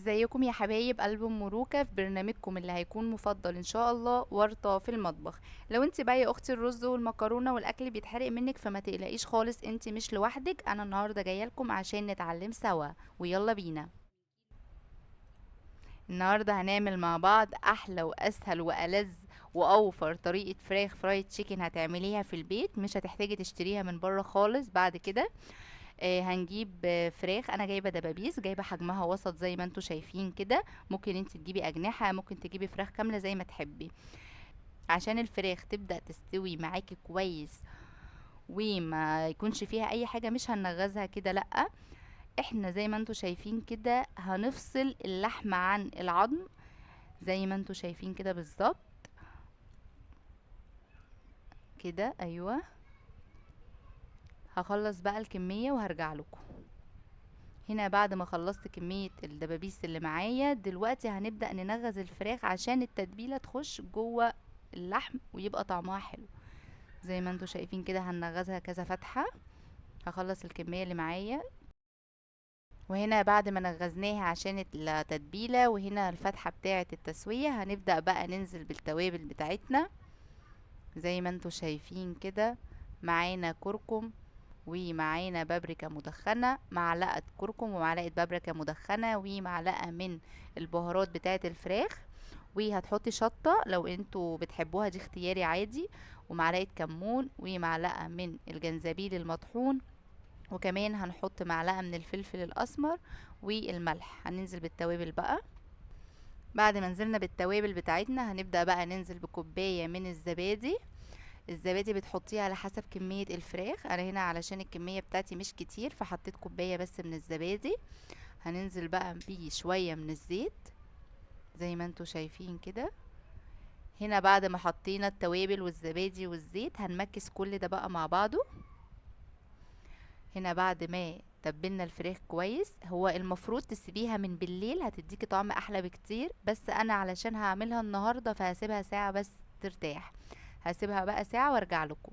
ازيكم يا حبايب قلب مروكة في برنامجكم اللي هيكون مفضل ان شاء الله، ورطة في المطبخ. لو انت بقى يا اختي الرز والمكرونة والاكل بيتحرق منك فما تقلقيش خالص، انت مش لوحدك، انا النهاردة جاية لكم عشان نتعلم سوا، ويلا بينا. النهاردة هنعمل مع بعض احلى واسهل والذ واوفر طريقة فراخ fried chicken هتعمليها في البيت، مش هتحتاجي تشتريها من بره خالص. بعد كده هنجيب فراخ، انا جايبه دبابيس، جايبه حجمها وسط زي ما انتم شايفين كده، ممكن انت تجيبي اجنحه، ممكن تجيبي فراخ كامله زي ما تحبي. عشان الفراخ تبدا تستوي معاكي كويس وما يكونش فيها اي حاجه، مش هنغزها كده، لا احنا زي ما انتم شايفين كده هنفصل اللحمه عن العظم زي ما انتم شايفين كده بالظبط كده. ايوه هخلص بقى الكميه وهرجع لكم. هنا بعد ما خلصت كمية الدبابيس اللي معايا، دلوقتي هنبدأ ننغز الفراخ عشان التتبيلة تخش جوه اللحم ويبقى طعمها حلو. زي ما انتوا شايفين كده هنغزها كذا فتحة. هخلص الكمية اللي معايا. وهنا بعد ما نغزناها عشان التتبيلة، وهنا الفتحة بتاعة التسوية، هنبدأ بقى ننزل بالتوابل بتاعتنا زي ما انتوا شايفين كده. معانا كركم ومعانا بابريكا مدخنة، معلقة كركم ومعلقة بابريكا مدخنة ومعلقة من البهارات بتاعة الفراخ، وهتحطي شطة لو انتوا بتحبوها، دي اختياري عادي، ومعلقة كمون ومعلقة من الجنزبيل المطحون، وكمان هنحط معلقة من الفلفل الأسمر والملح. هننزل بالتوابل بقى. بعد ما نزلنا بالتوابل بتاعتنا هنبدأ بقى ننزل بكوباية من الزبادي. الزبادي بتحطيه على حسب كمية الفراخ، انا هنا علشان الكمية بتاعتي مش كتير فحطيت كوباية بس من الزبادي. هننزل بقى بيه شوية من الزيت زي ما انتوا شايفين كده. هنا بعد ما حطينا التوابل والزبادي والزيت هنمكس كل ده بقى مع بعضه. هنا بعد ما تبلنا الفراخ كويس، هو المفروض تسيبيها من بالليل هتديكي طعم احلى بكتير، بس انا علشان هعملها النهارده فهسيبها ساعة بس ترتاح. هسيبها بقى ساعة وارجع لكم.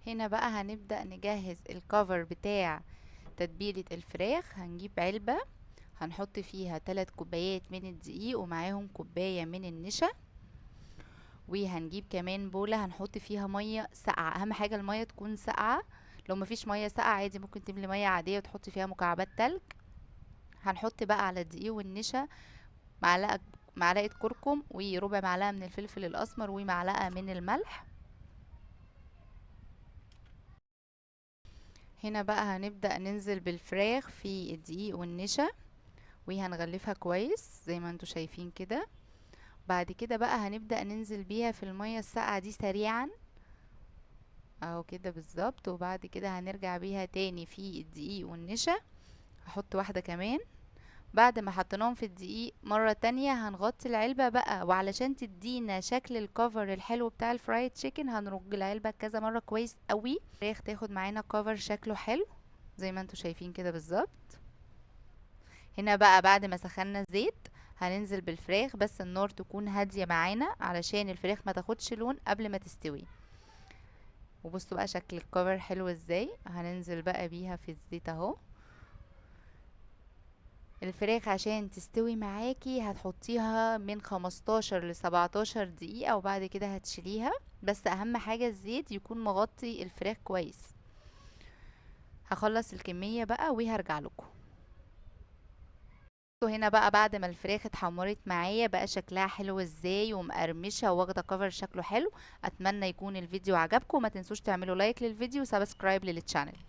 هنا بقى هنبدأ نجهز الكفر بتاع تتبيلة الفراخ. هنجيب علبة هنحط فيها 3 كوبايات من الدقيق ومعاهم كوباية من النشا، وهنجيب كمان بولة هنحط فيها مية ساقعة، اهم حاجة المية تكون ساقعة، لو مفيش مية ساقعة عادي ممكن تملي مية عادية وتحطي فيها مكعبات تلج. هنحط بقى على الدقيق والنشا معلقة كركم وربع معلقة من الفلفل الأسمر ومعلقة من الملح. هنا بقى هنبدأ ننزل بالفراخ في الدقيق والنشا وهنغلفها كويس زي ما انتوا شايفين كده. بعد كده بقى هنبدأ ننزل بيها في المية الساقعة دي سريعا اهو كده بالظبط، وبعد كده هنرجع بيها تاني في الدقيق والنشا. هحط واحدة كمان. بعد ما حطيناهم في الدقيق مرة تانية هنغطي العلبة بقى، وعلشان تدينا شكل الكفر الحلو بتاع الفرايد تشيكن هنرج العلبة كذا مرة كويس قوي، الفراخ تاخد معانا كفر شكله حلو زي ما انتوا شايفين كده بالظبط. هنا بقى بعد ما سخنا الزيت هننزل بالفراخ، بس النار تكون هادية معانا علشان الفراخ ما تاخدش لون قبل ما تستوي. وبصوا بقى شكل الكفر حلو ازاي. هننزل بقى بيها في الزيت اهو. الفراخ عشان تستوي معاكي هتحطيها من 15 لسبعتاشر دقيقة وبعد كده هتشيليها، بس اهم حاجة الزيت يكون مغطي الفراخ كويس. هخلص الكمية بقى وهرجع لكم. هنا بقى بعد ما الفراخ اتحمرت معايا بقى شكلها حلو ازاي ومقرمشة واخدة كفر شكله حلو. اتمنى يكون الفيديو عجبكم، وما تنسوش تعملوا like للفيديو و subscribe لل channel.